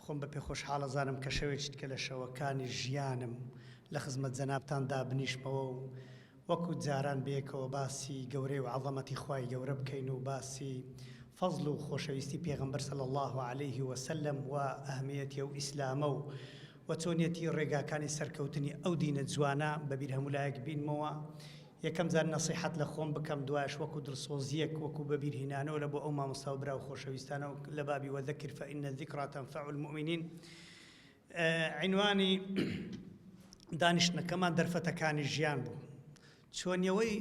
خۆم بە پێ خۆشحاڵ ئەزانم کە شەوێکی تکە لە شەوەکانی ژیانم لە خزمەت جەنابتان دابنیشمەوە و وەکو جاران بەیەکەوە باسی گەورەی و عەزەمەتی خوای گەورە بکەین و باسی فەزڵ و خۆشەویستی پێغەمبەر صلی اللە علیه وسلم و ئەهمیەتی ئەو ئیسلامە و و چۆنیەتی ڕێگاکانی سەرکەوتنی ئەو دینە جوانە بەبیر هەموو لایەک بینمەوە. یەکەم جار نەسیحەت لە خۆم بکەم دوایش وەکو دڵسۆزیەک وەکو بەبیرهینانەوە لە بۆ ئەو مامۆستا و برا و خۆشەویستانە و لە بابی وذکر فإن الذکری تنفع المؤمنین عینوانی دانیشتنەکەمان دەرفەتەکانی ژیان بوو. چۆنیەوەی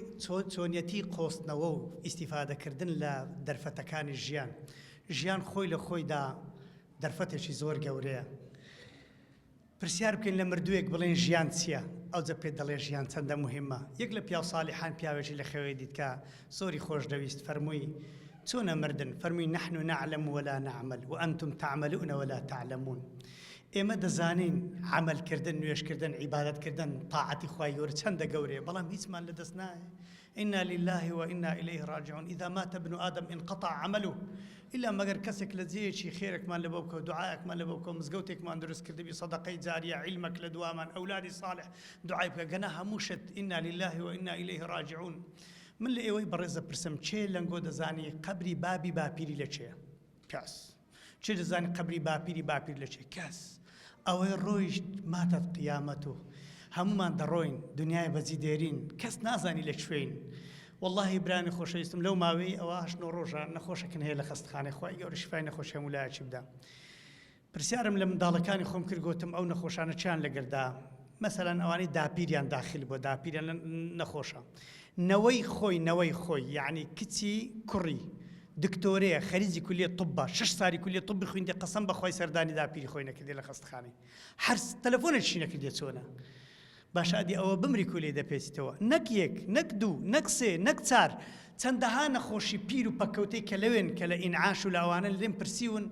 چۆنیەتی قۆستنەوە و ئیستیفادەکردن لە دەرفەتەکانی ژیان. ژیان خۆی لە خۆیدا دەرفەتێکی زۆر گەورەیە. پرسیار بکەین لە مردووێک بڵێن ژیان چییە؟ ئەوجە پێت دەڵێ ژیان چەندە موهیمە. یەک لە پیاو ساڵیحان پیاوێکی لە خەوێ دیت کە زۆری خۆش دەویست، فەرمووی، چۆنە مردن؟ فەرمووی، نحن نعلم ولا نعمل وانتم تعملون ولا تعلمون. ئێمە دەزانین عەمەل کردن، نوێژ کردن، عیبادەت کردن، تاعەتی خوای گەورە چەندە گەورەیە، بەڵام هیچمان لە دەست نایە. انا للە و انا الیه راجعون اذا مات ابن آدم انقطع عمله الا مەگەر کەسێک لە جێیەکی خێرێکمان لەبۆ بکە و دوعایەکمان لەبۆ بکە و مزگەوتێکمان دروست کردبی سەدەقەی جاریە عیلمەک لە دوامان ئەولادی صالح دوعای بکە گەنا هەموو شت انا للە و انا الیه راجعون من لە ئێوەی بەڕێز دەپرسم کێ لەنگۆ دەزانی قەبری بابی باپیری لە کێیە؟ کەس. کێ دەزانی قەبری باپیری باپیر لە کێ؟ کەس. ئەوەی ڕۆیشت ماتت قیامەتو. هەموومان دەڕۆین، دنیای بەجی دێرین، کەس نازانی لە کوێین. وەڵاهی برایانی خۆشەویستم لەو ماوەیەی ئەوە هەشت نۆ ڕۆژە نەخۆشەکن هەیە لە خەستخانەی خوای گەورە شیفای نەخۆشی هەموو لایەکی بدا. پرسیارم لە منداڵەکانی خۆم کرد گۆتم ئەو نەخۆشانە چیان لەگەردا مەسەلەن ئەوانەی داپیریان داخل بووە داپیریان نەخۆشە نەوەی خۆی نەوەی خۆی یعنی کچی کوڕی دکتۆرەیە خەریجی کولیە طبە شش ساری کولیە طبی خویندی قەسەم بەخوای سەردانی داپیری خۆی نەکردی لە خەستخانەی هەر تەلەفۆنێکیشی نەکردیە چۆنە باشە ئەدی ئەوە بمری کو لێی دەپێچیتەوە نەک یەک نەک دوو نەک سێ نەک چار چەندەها نەخۆشی پیر و پەککەوتەی کە لەوێن کە لە ئینعاش و لە ئەوانەن لێم پرسیون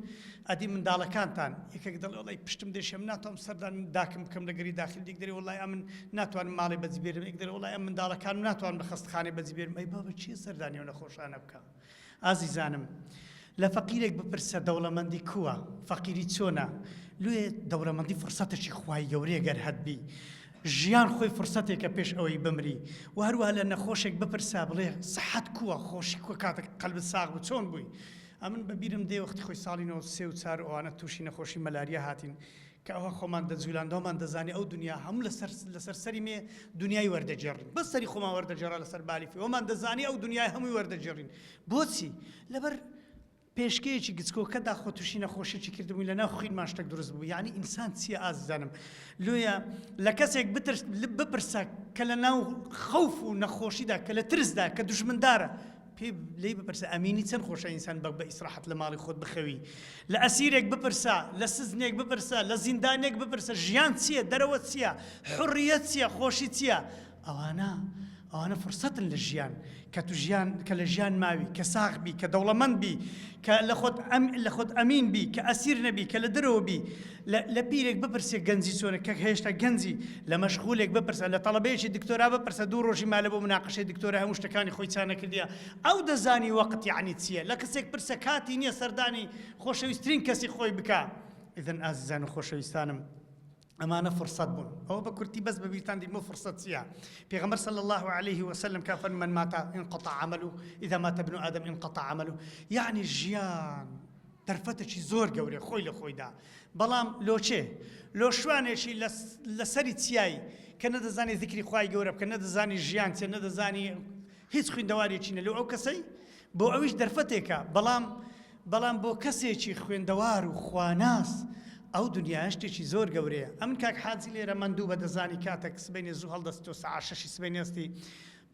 ئەدی منداڵەکانتان یەکێک دەڵێ وەڵای پشتم دێشێ من ناتوانم سەردان داکم بکەم لە گەری داخل دیک دەرێ وەڵای ئەمن ناتوانم ماڵێ بەجی بێرم یەک دەرێ وەڵای ئەم منداڵەکانم ناتوانم لە خەستخانەی بەجی بێرم ئەی بابە کێ سەردانی ئەو نەخۆشانە بکا ئازیزانم لە فەقیرێک بپرسە دەوڵەمەندی کووە؟ فەقیری چۆنە؟ لۆیە دەوڵەمەندی فرسەتێکی خوای گەورەیە گەر هەتبی. ژیان خۆی فرسەتێکە پێش ئەوەی بمری. وە هەروەها لە نەخۆشێک بپرسە بڵێ سحەت کووە؟ خۆشی کووە کاتێک قەلبت ساغ بوو چۆن بووی؟ ئەمن بە بیرم دێ وەختی خۆی ساڵی 93 و چار و ئەوانە تووشی نەخۆشی مەلاریا هاتین کە ئەوها خۆمان دەجولاندەوەمان دەزانی ئەو دنیا هەموو لەسەر لەسەر سەری مێ دنیای وەردەگێڕین بەس سەری خۆمان وەردەگێڕا لەسەر بالیفی وەمان دەزانی ئەو دنیای هەمووی وەردەگێڕین بۆچی لەبەر پێشکەیەکی گچکۆکەدا خۆ تووشی نەخۆشیی کردبووین لەناو خوینمان شتێک دروست بوو یعنی ئینسان چییە ئازیزانم لۆیە لە کەسێک بترس بپرسە کە لە ناو خەوف و نەخۆشیدا کە لە ترسدا کە دوژمندارە پێ لێی بپرسە ئەمینی چەند خۆشە ئینسان بە بە ئیسراحەت لە ماڵی خۆت بخەوی لە ئەسیرێک بپرسە لە سزنێک بپرسە لە زیندانێک بپرسە ژیان چییە دەرەوە چییە حڕیەت چییە خۆشی چییە ئەوانە ئەوانە فرسەتن لە ژیان کە تو ژیان کە لە ژیان ماوی کە ساغ بی کە دەوڵەمەند بی کە لە خۆت ئەم لە خۆت ئەمین بی کە ئەسیر نەبی کە لە دەرەوە بی لە پیرێک بپرسێ گەنجی چۆنە کە هێشتا گەنجی لە مەشغولێک بپرسە لە تەڵەبەیەکی دکتۆرا بپرسە دوو ڕۆژی مالە بۆ مناقەشەی دکتۆرا هەموو شتەکانی خۆی چا نەکردیە ئەو دەزانی وەقت یەعنی چییە لە کەسێک پرسە کاتی نییە سەردانی خۆشەویسترین کەسی خۆی بکا ئیذن ئازیزان و خۆشەویستانم ئەمانە فرسەت بوون ئەوە بە کورتی بەس بەبیرتان دیمە فرسەت چییە پێغەمبەر صلی الله عليه وسلم کە فەرمووی من مات انقطع عمله اذا مات ابن آدم انقطع عمله یعنی ژیان دەرفەتێکی زۆر گەورەیە خۆی لە خۆیدا بەڵام لۆ چێ؟ لۆ شوانێکی لەسەری چیای کە نەدەزانی زیکری خوای گەورە بکە نەدەزانی ژیان چیە نەدەزانی هیچ خویندەوارێکی نە لۆ ئەو کەسەی بۆ ئەویش دەرفەتێکە بەڵام بەڵام بۆ کەسێکی خوێندەوار و خواناس ئەو دنیا شتێکی زۆر گەورەیە ئەمن کاک حاجی لێرە مەندوو بە دەزانی کاتێک سبەینێ زوو هەڵدەست تۆ سەعات شەشی سبەینێ هەستی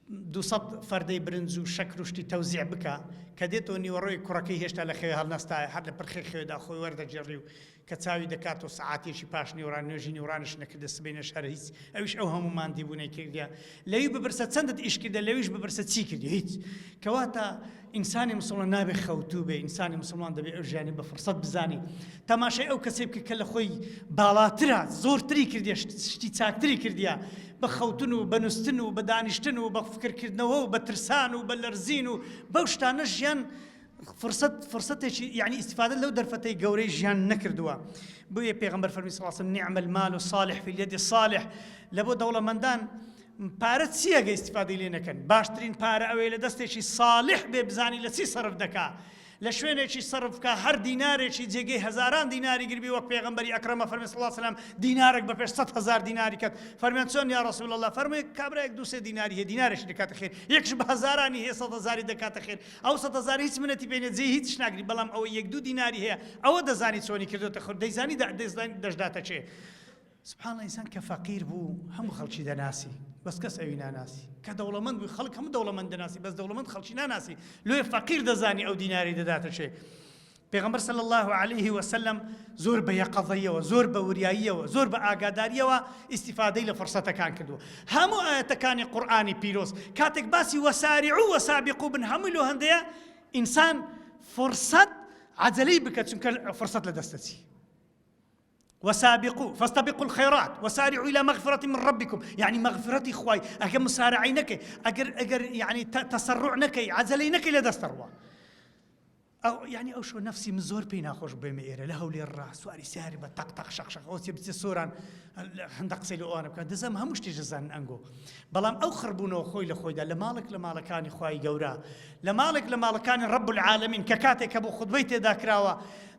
200 فەردەی برنج و شەکر و شتی تەوزیع بکە کە دێتەوە نیوەڕۆی کوڕەکەی هێشتا لە خەوێ هەڵنەستایە هەر لە پرخەی خەوێدا خۆی وەردەگێڕی و کە چاوی دەکاتەوە سەعاتێکی پاش نیوەڕان نوێژی نیوەڕانیش نەکردە سبەینێش هەر هیچ ئەویش ئەو هەموو ماندیبوونەی کردە لەوی بپرسە چەندت ئیش کردە لەویش بپرسە چی کردی هیچ کەواتە ئینسانی مسوڵمان نابێ خەوتوو بێ ئینسانی مسوڵمان دەبێ ئەو ژیانی بە فرسەت بزانی تەماشای ئەو کەسەی بکە کە لە خۆی باڵاترە زۆرتری کردیە شتی چاکتری کردیە بە خەوتن و بە نوستن و بە دانیشتن و بە فکرکردنەوە و بە ترسان و بە لەرزین و بەو شتانە ژیان. فرسەت فرسەتێکی یعنی ئیستیفادە لەو دەرفەتەی گەورەی ژیان نەکردووە بۆیە پێغەمبەر فەرمی صلی الله علیه و سلم نعم المال الصالح في اليد الصالح لە بۆ دەوڵەمەندان پارە چییە گە ئیستیفادەی لێ نەکەن باشترین پارە ئەوەیە لە دەستێکی صالح بێ بزانی لە چی سەرف دەکا لە شوێنێکی سەرف بکا هەر دینارێکی جێگەی هەزاران دیناری گربی وەک پێغەمبەری ئەکرەمە فەرمی صلی الله علیه و سلم دینارێک بە پێش 100 هەزار دیناری کەت فەرمیان چۆن یا رسول الله فەرمووی کابرایەک دوو سێ دیناری هەیە دینارێکی دەکاتە خێر یەکش بە هەزارانی هەیە سەد هەزاری دەکاتە خێر ئەو سەد هەزاری هیچ منەتی پێ نیە جێی هیچ ناگری بەڵام ئەوەی یەک دوو دیناری هەیە ئەوە دەزانی چۆنی کردۆتە خور دەیزانی دەزانی دەشداتە چێ سبحان الله ئینسان کە فەقیر بوو هەموو خەڵکی دەناسی بەس کەس ئەوی ناناسی کە دەوڵەمەند بوو خەڵک هەموو دەوڵەمەند دەناسی بەس دەوڵەمەند خەڵکی ناناسی لۆیە فەقیر دەزانی ئەو دیناری دەداتە چێ پێغەمبەر صلی اللە علیه وسلم زۆر بە یەقەزەیەوە زۆر بە وریاییەوە زۆر بە ئاگاداریەوە ئیستیفادەی لە فرسەتەکان کردووە هەموو ئاەتەکانی قورئانی پیرۆز کاتێک باسی وەساریع و وەسابقو بن هەمووی لۆ هەندەیە ئینسان فرسەت عەجەلەی بکە چونکە فرسەت لە دەستەچی وسابقوا فاستبقوا الخيرات وسارعوا الى مغفرة من ربكم يعني مغفرة خوای ئەگەر مسارعی نەکەی ئەگەر ئەگەر يعني تسرع نەکەی عەجەلەی نەکەی لە دەستەڕوە ئەو یانی ئەو شۆ نەفسی من زۆر پێی ناخۆش بێمە ئێرە لە هەولێر ڕا سواری سیاری بە تەق تەق شەق شەق ئەو چێ بچێ سۆران هەندە قسەی لە ئەوانە بکات دەزانم هەموو شتێک دەزانن ئەنگۆ بەڵام ئەو خڕبوونەوە خۆی لە خۆیدا لە ماڵێک لە ماڵەکانی خوای گەورە لە ماڵێک لە ماڵەکانی ڕەب العالمین کە کاتێک کە بۆ خوتبەی تێدا کراوە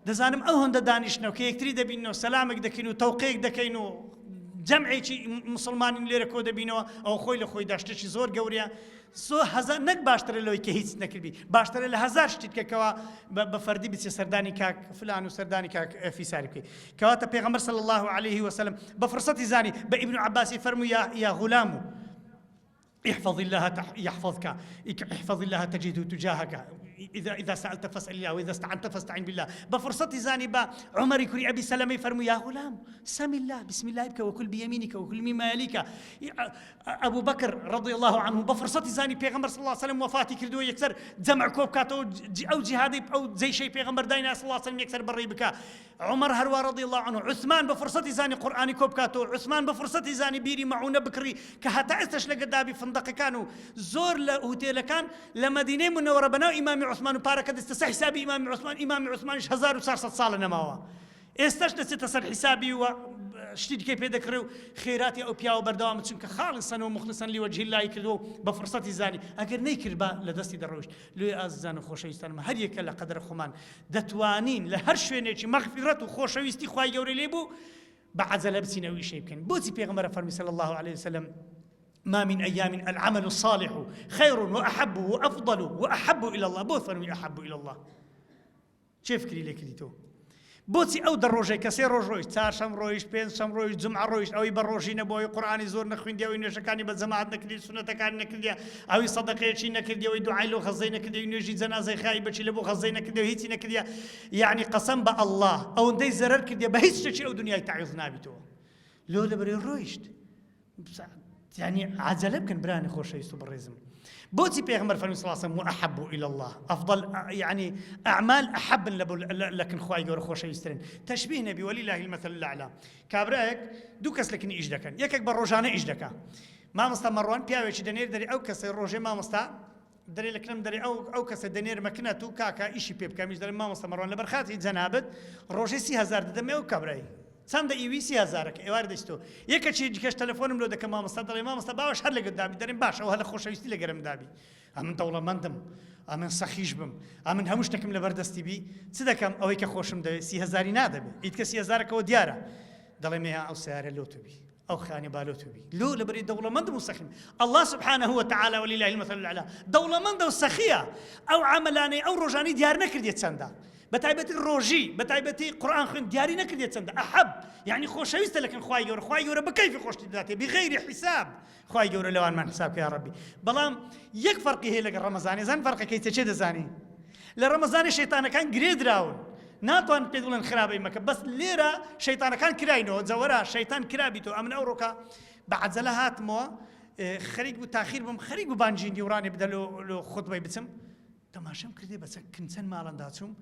دەزانم ئەو هەندە دانیشتنەوە کە یەکتری دەبینەوە سەلامێک دەکەین و تەوقەیەک دەکەین و جەمعێکی مسلمانین لێرە کۆ دەبینەوە ئەو خۆی لە خۆیدا شتێکی زۆر گەورەیە سۆ هەزار نەک باشترە لەوەی کە هیچ نەکردبی باشترە لە هەزار شتی کە کەوا بە فەردی بچێ سەردانی کاک فلان و سەردانی کاک فیساری بکەی کەواتە پێغەمبەر صلی الله علیه وسلم بە فرسەتی زانی بە ئیبن عباسی فەرموو یا یا غلام احفظ الله يحفظك احفظ الله تجده تجاهك إذا إذا سألت فاسأل الله وإذا استعنت فاستعن بالله بفرصتي زاني با عمر كري أبي سلمة فرمو يا غلام سم الله بسم الله بك وكل بيمينك وكل مما يليك ئەبو بەکر رضی اللە عنه بە فرسەتی زانی پێغەمبەر صلی اللە علیه وسلم وەفاتی کردووە یەکسەر جەمع کۆ بکاتەوە ئەو جیهادەی ئەو جەیشەی پێغەمبەر داینا صلی اللە علیه وسلم یەکسەر بەڕێی بکا عمر هەروا رضی اللە عنه عثمان بە فرسەتی زانی قورئانی کۆ بکاتەوە عثمان بە فرسەتی زانی بیری مەعونە بکڕی کە هەتا ئێستش لەگە دابی فندەقەکان و زۆر لە هوتێلەکان لە مەدینەی منەوەرە بەناو ئیمامی عثمان و پارەکە دەستە سەر حیسابی ئیمامی عثمان ئیمامی عثمانیش 1400 ساڵە نەماوە ئێستاش دەچێتە سەر حیسابی و شتی دیکەی پێ دەکڕێ و خێراتی ئەو پیاوە بەردەوامە چونکە خاڵیسەن و موخلیسەن لوجه اللە ی کردووە و بە فرسەتی زانی ئەگەر نەیکردبا لە دەستی دەڕۆیشت لۆیە ئازیزان و خۆشەویستانم هەر یەکە لە قەدرە خۆمان دەتوانین لە هەر شوێنێکی مەغفیرەت و خۆشەویستی خوای گەورەی لێ بوو بە عەجەلە بچین ئەو ئیشەی بکەین بۆچی پێغەمبەر فەرمی صلی الله علیه وسلم ما من أيام العمل الصالح خير وأحب وأفضل وأحب إلى الله بۆ فەرمی أحب إلى الله چێ فکری لێ کردی تۆ؟ بۆچی ئەو دە ڕۆژەی کە سێ ڕۆژ ڕۆیشت چارشەم ڕۆیشت پێنجشەم ڕۆیشت جومعە ڕۆیشت ئەوی بە ڕۆژی نەبوو ئەوی قورئانی زۆر نەخویندی ئەوی نوێژەکانی بە جەماعەت نەکردی سوننەتەکانی نەکردیە ئەوی سەدەقەیەکی نەکردی ئەوی دوعای لۆ غەزەی نەکردی ئەوی نوێژی جەنازەی غایبەکی لە بۆ غەزەی نەکردی هیچی نەکردیە یعنی قەسەم بە ئەڵڵا ئەوەندەی زەرەر کردیە بە هیچ شتێکی ئەو دنیای تەعویض نابیتەوە لۆ لەبەرەی ڕۆیشت یعنی عجلە بکەن برانی خۆشەویست و بەڕێزم بۆچی پێغمبەر فەرمی صلی الله علیه و سلم واحب الى الله افضل يعني اعمال احب لكن خوای گەورە خۆشەویسترن تشبیه نەبی ولله المثل الاعلى کابرایەک دوو کەس لەکن ئیش دەکەن یەکێک بە ڕۆژانە ئیش دەکا مامۆستا مەڕوان پیاوێکی دەنێر دەری ئەو کەسەی ڕۆژێ مامۆستا دەرێ لە کنم دەرێ ئەو ئەو کەسە دەنێرمە کنە تو کاکە ئیشی پێ بکە میش دەرێ مامۆستا مەڕوان لەبەر خاتری جەنابت ڕۆژێ 30هزار دەدەمێ ئەو کابرای چەندە ئیوی 30هزارەکە ئێوارە دەیستۆ یەکەکی دیکەش تەلەفۆنم لۆ دەکە مامۆستا دەڵێ مامۆستا باوەش هەر لەگەر دابی دەرێم باش ئەو هەر لە خۆشەویستی لەگەرم دابی ئەمن دەوڵەمەندم ئەمن سەخیش بم ئەمن هەموو شتێکم لەبەر دەستی بی چ دەکەم ئەوەی کە خۆشم دەوێت 30هزاری نادەبێ ئیتکە 30هزارەکەوە دیارە دەڵێ مێ ئەو سیارە لۆ تو بی ئەو خانێ با لۆ تو بی لۆ لەبەری دەوڵەمەندم و سەخیم اللە سبحانه وتعالی ولله المثل الاعلى دەوڵەمەندە و سەخیە ئەو عەمەلانەی ئەو ڕۆژانی دیار نەکردێ چەندە بە تایبەتی ڕۆژی بە تایبەتی قورئان خوێن دیاری نەکردێ چەندە ئەحەب یعنی خۆشەویستە لەکن خوای گەورە خوای گەورە بە کەیفی خۆشتی دەداتێ بغەیری حیساب خوای گەورە لەوانمان حساب کە یا ڕەبی بەڵام یەک فەرقی هەیە لەگەڵ ڕەمەزانی زان فەرقەکەی چێ دەزانی لە ڕەمەزانی شەیتانەکان گرێ دراون ناتوان پێت بڵێن خراپەی مەکە بەس لێرە شەیتانەکان کراینەوە جەوەرە شەیتان کرابیتەوە ئەمن ئەو ڕۆکە بە عەجەلە هاتمەوە خەریک بوو تاخیر بووم خەریک بوو بانگی نیوڕانێ بدە لۆ لۆ خوتبەی بچم تەماشەم کردێ بەچە کن چەند ماڵەندا چووم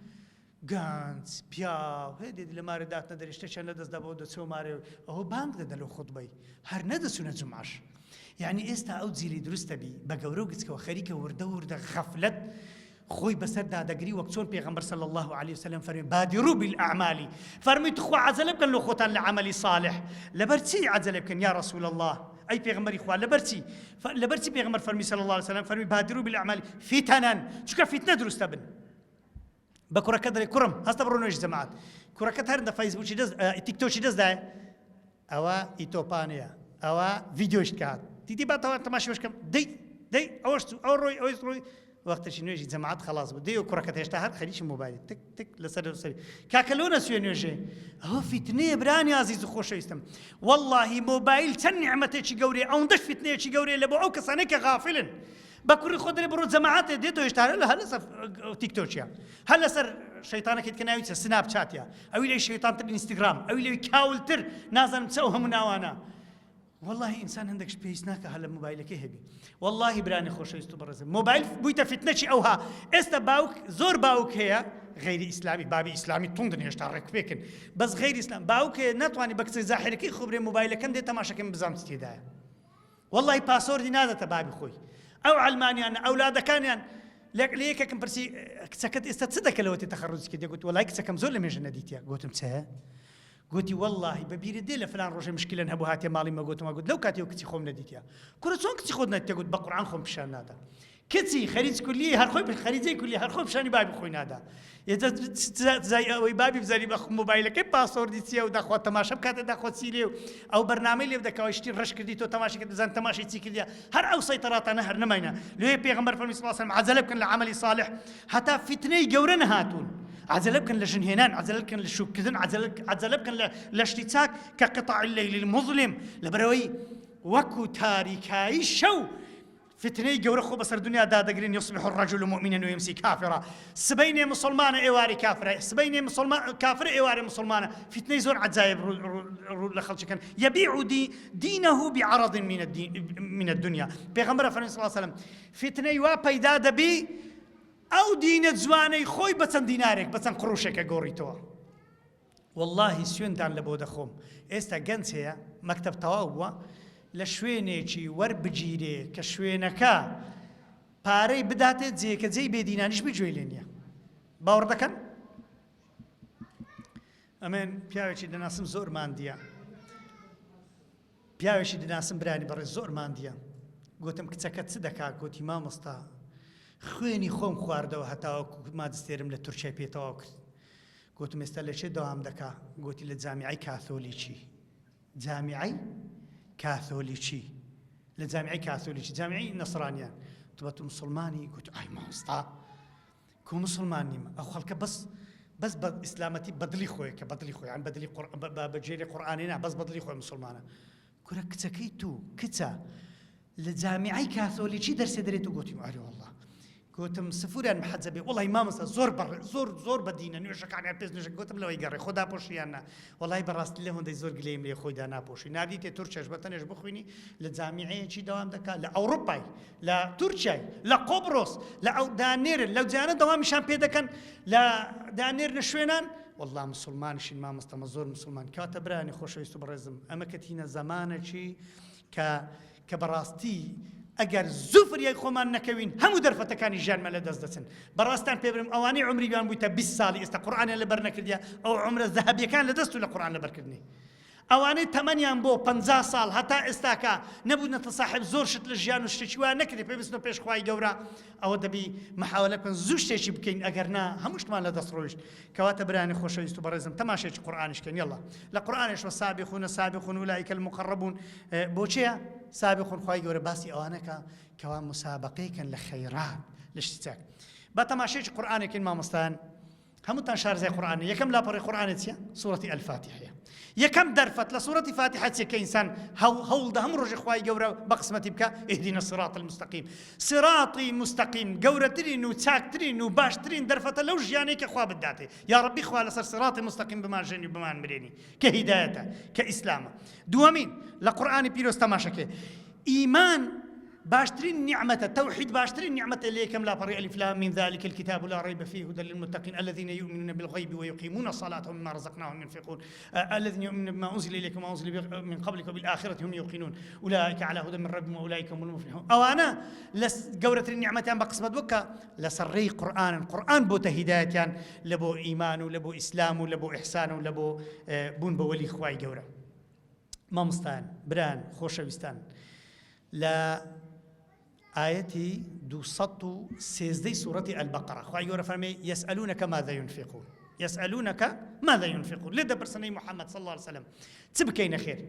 گەنج پیاو هەیە دێت لە مارێ داتنە دەرێ شتێکیان لە دەست دابەوە دەچەوە مارێ ئەوە بانگ دەدە لۆ خوتبەی هەر نەدەچوونە جومعەش یعنی ئێستا ئەو جیلی دروستە بی بە گەورە و گچکەوە خەریکە وردە وردە غەفلەت. خۆی بەسەردا دەگری وەک چۆن پێغەمبەر صلی اللە علیە وسلم فەرمی بادروا بالاعمال فەرمی تخوا عەجەلە بکەن لۆ خۆتان لە عەمەلی صالح لەبەر چی عەجەلە بکەن یا رسول اللە ئەی پێغەمبەری خوا لەبەر چی لەبەر چی پێغەمبەر فەرمی صلی اللە علیه وسلم فەرمی بادروا بالاعمال فتنا چونکە فیتنە دروستە بن بە کوڕەکە دەڵێ کوڕم هەستە بڕۆ نوێژی جەماعەت کوڕەکەت هەر لە فەیسبووکی دەست تیکتۆکی دەست دایە ئەوە ئیتۆپانەیە ئەوە ڤیدیۆش کات دیدی با تەوا تەماشی بکەم دەی دەی ئەوەش ئەو ڕۆی ئەوەی ڕۆی وەختێکی نوێژی جەماعەت خەڵاس بوو دەی و کوڕەکەت هێشتا هەر خەریکی مۆبایلی تک تک لەسەر سەری کاکە لۆ نەچوێ نوێژێ ئەوە فیتنەیە برانی ئازیز و خۆشەویستم واللهی مۆبایل چەند نیعمەتێکی گەورەیە ئەوەندەش فیتنەیەکی گەورەیە لە بۆ ئەو کەسانەی کە غافلن بە کوڕی خۆت دەرێ بڕۆ جەماعەتێ دێتەوە هێشتا هەر لە هەر لەسەر تیکتۆکیە هەر لەسەر شەیتانەکەیت کە ناوی چە سناپ چاتە ئەوی لەی شەیتانتر ئینستاگرام ئەوی لەوی کاولتر نازانم چە ئەو هەموو ناوانە والله ئینسان هەندێک پێویست ناکە هەر لە مۆبایلەکەی هەبی والله برانی خۆشەویست و بەڕێزم مۆبایل بوویتە فیتنەچی ئەوها ئێستا باوک زۆر باوک هەیە غیری ئیسلامی بابی ئیسلامی توندن هێشتا ڕێکپێکن بەس غیری ئیسلام باوک هەیە ناتوانانی بە کچە زاحیرەکەی خۆبرێ مۆبایلەکەم دێ تەماشەکەم بزانم چ تێدایە وەڵی password ی نادەتە بابی خۆی ئەو عەلمانیانە ئەولادەکانیان لە یەکێکم پرسی کچەکەت ئێستا چ دەکە لەوەتی تەخەڕوجی کردی گوت وەڵای کچەکەم زۆر لە مێژە نەدیتە گوتم چ گوتی وەڵڵاهی بە بیرت دێ لە فلان ڕۆژێ مشکلەن هەبوو هاتیە ماڵی مە گوتم گوت لەو کاتیەوە کچی خۆم نەدیتە کورە چۆن کچی خۆت نەدیتە گوت بە قورعان خۆم پیشان نادا کچی خەریج کولی هەر خۆی خەریجەی کولی هەر خۆی پیشانی بابی خۆی نادا زای ئەوەی بابی بزانی بە مۆبایلەکەی password ی چییە و داخوا تەماشا بکاتە داخوا چی لێ و ئەو بەرنامەی لێ دەکەوە شتی ڕەش کردی تۆ تەماشا کرد بزان تەماشای چی کردیە هەر ئەو سەیتەراتانە هەر نەماینە لێ پێغەمبەر فەرمی صلی الله علیه و سلم عەجەلە بکەن لە عەمەلی صالح هەتا فیتنەی گەورە نەهاتوون عەجەلە بکەن لە ژنهێنان عەجەلە بکەن لە شووکردن عەجەلە بکەن لە شتی چاک کە قطع الليل المظلم لەبەرەوەی وەکو تاریکایی شەو فتنەی گەورە خۆ بەسەر دنیا دادەگرن یصبح الرجل مؤمنا ويمسي كافرا سبەینێ مسلمانە ئێوارێ کافرە سبەینێ مسلمان کافرە ئێوارێ مسلمانە فتنەی زۆر عەجایب ڕوو لە خەڵکەکەن يبيع دي دينه بعرض من الدين من الدنيا پێغەمبەر فەرمی صلی الله علیه وسلم فتنەی وا پەیدا دەبی ئەو دینە جوانەی خۆی بە چەند دینارێک بە چەند قڕوشێکە گۆڕیتەوە وەڵاهی سوێندان لە بۆ دەخۆم ئێستا گەنج هەیە مەکتەب تەواو بووە لە شوێنێکی وەربگیرێ کە شوێنەکە پارەی بداتێ جێکە جێی بێدینانیش بگوێی لێ نییە باوەڕ دەکەن ئەمێن پیاوێکی دەناسم زۆر ماندیە پیاوێکی دەناسم برانی بەڕێز زۆر ماندیە گوتم کچەکە چ دەکا گوتی مامۆستا خوێنی خۆم خواردەوە هەتاوەکو ماجستێرم لە تورکیای پێ تەواو کرد گوتم ئێستا لە چێ دەوام دەکا؟ گوتی لە جامیعەی کاثۆلیکی. جامیعەی کاثۆلیکی. لە جامیعەی کاثۆلیکی، جامیعەی نەسرانیان. تو بە تو مسلمانی؟ گوت ئای مامۆستا کو مسلمان نیمە. ئەو خەڵکە بەس بەس بە ئیسلامەتی بەدلی خۆی کە بەدلی خۆیان بەدلی بە جێری قورئانی نا بەس بەدلی خۆی مسلمانە. کورە کچەکەی تو کچە لە جامیعەی کاثۆلیکی دەرسێ دەرێت و گۆتیم ئەرێ واللە گۆتم سفوریان محەجە بێ وەڵی مامۆستا زۆر بەڕ زۆر زۆر بە دینە نوێژەکانیان پێش نوێژە گۆتم لەوەی گەڕێ خۆ داپۆشیان نا وەڵی بەڕاستی لە هۆندەی زۆر گلەیم لێ خۆیدا ناپۆشی ناردیتێ تورکیاش بە تەنێش بخوێنی لە جامیعەیەکی دەوام دەکا لە ئەوروپای لە تورکیای لە قۆبرۆس لە ئەو دانێرن لەو جیانە دەوامیشان پێ دەکەن لە دانێرنە شوێنان والله مسلمانشین مامۆستەمە زۆر مسلمان کاتە برانی خۆشەویست و بەڕێزم ئەمە کەتینە زەمانێکی کە کە بەڕاستی ئەگەر زوو فریای خۆمان نەکەوین هەموو دەرفەتەکانی ژیانمان لە دەست دەچن بەڕاستان پێ برم ئەوانەی عومریان بوویتە 20 ساڵی ئێستا قورئانیان لەبەر نەکردیە ئەو عومرە زەهەبیەکان لە دەست و لە قورئان لەبەرکردنی ئەوانەی تەمەنیان بۆ 50 ساڵ هەتا ئێستاکە نەبوونەتە ساحب زۆر شت لە ژیان و شتێکی وا نەکرێ پێ بچنە پێش خوای گەورە ئەوە دەبی محاولە بکەن زوو شتێکی بکەین ئەگەر نا هەموو شتمان لە دەست ڕۆیشت کەواتە برایانی خۆشەویست و بەڕێزم تەماشێکی قورئانیش کەن یەڵا لە قورئانیش والسابقون السابقون اولئک المقربون بۆچیە سابقون خوای گەورە باسی ئەوانەکە کەوا مسابقەیەکەن لە خەیرات لە شتی چاک با تەماشێکی قورئانێکین مامۆستایان هەمووتان شارزای قورئان یەکەم لاپەڕی قورئانێ چیە سوڕەتی الفاتحەیە یەکەم دەرفەت لە سوڕەتی فاتحە چیە کە ئینسان هەوڵ دە هەموو ڕۆژێ خوای گەورە بە قسمەتی بکە اهدنا الصراط المستقیم صراطی مستقیم گەورەترین و چاکترین و باشترین دەرفەتە لەو ژیانەی کە خوا بتداتێ یا ڕەبی خوا لەسەر صراطی مستقیم بمانژێنی و بمانمرێنی کە هیدایەتە کە ئیسلامە دووەمین لە قورئانی پیرۆز تەماشەکەی ئیمان. باشترین نیعمەتە، تەوحید باشترین نیعمەتە لە یەکەم لاپەڕەی الف لام میم ذلک الکتاب لا ریب فیه هدی للمتقین الذین یؤمنون بالغیب ویقیمون الصلاة ومما رزقناهم ينفقون الذین یؤمنون بما انزل الیک وما انزل من قبلک وبالآخرة هم یوقنون اولئک علی هدی من ربهم واولئک هم المفلحون ئەوانە لە گەورەترین نیعمەتیان بە قسمەت بوو کە لەسەر ڕێی قورئانن قورئان بۆتە هیدایەتیان لە بۆ ئیمان و لە بۆ ئیسلام و لە بۆ ئیحسان و لە بۆ بوون بە وەلی خوای گەورە مامۆستایان برایان خۆشەویستان لە ئایەتی 213 سوڕەتی البقرە خوای گەورە فەرمی يسألونك ماذا ينفقون يسألونك ماذا ينفقون لێ دەپرسنەی محمد صلى الله عليه وسلم چ بکەینە خێر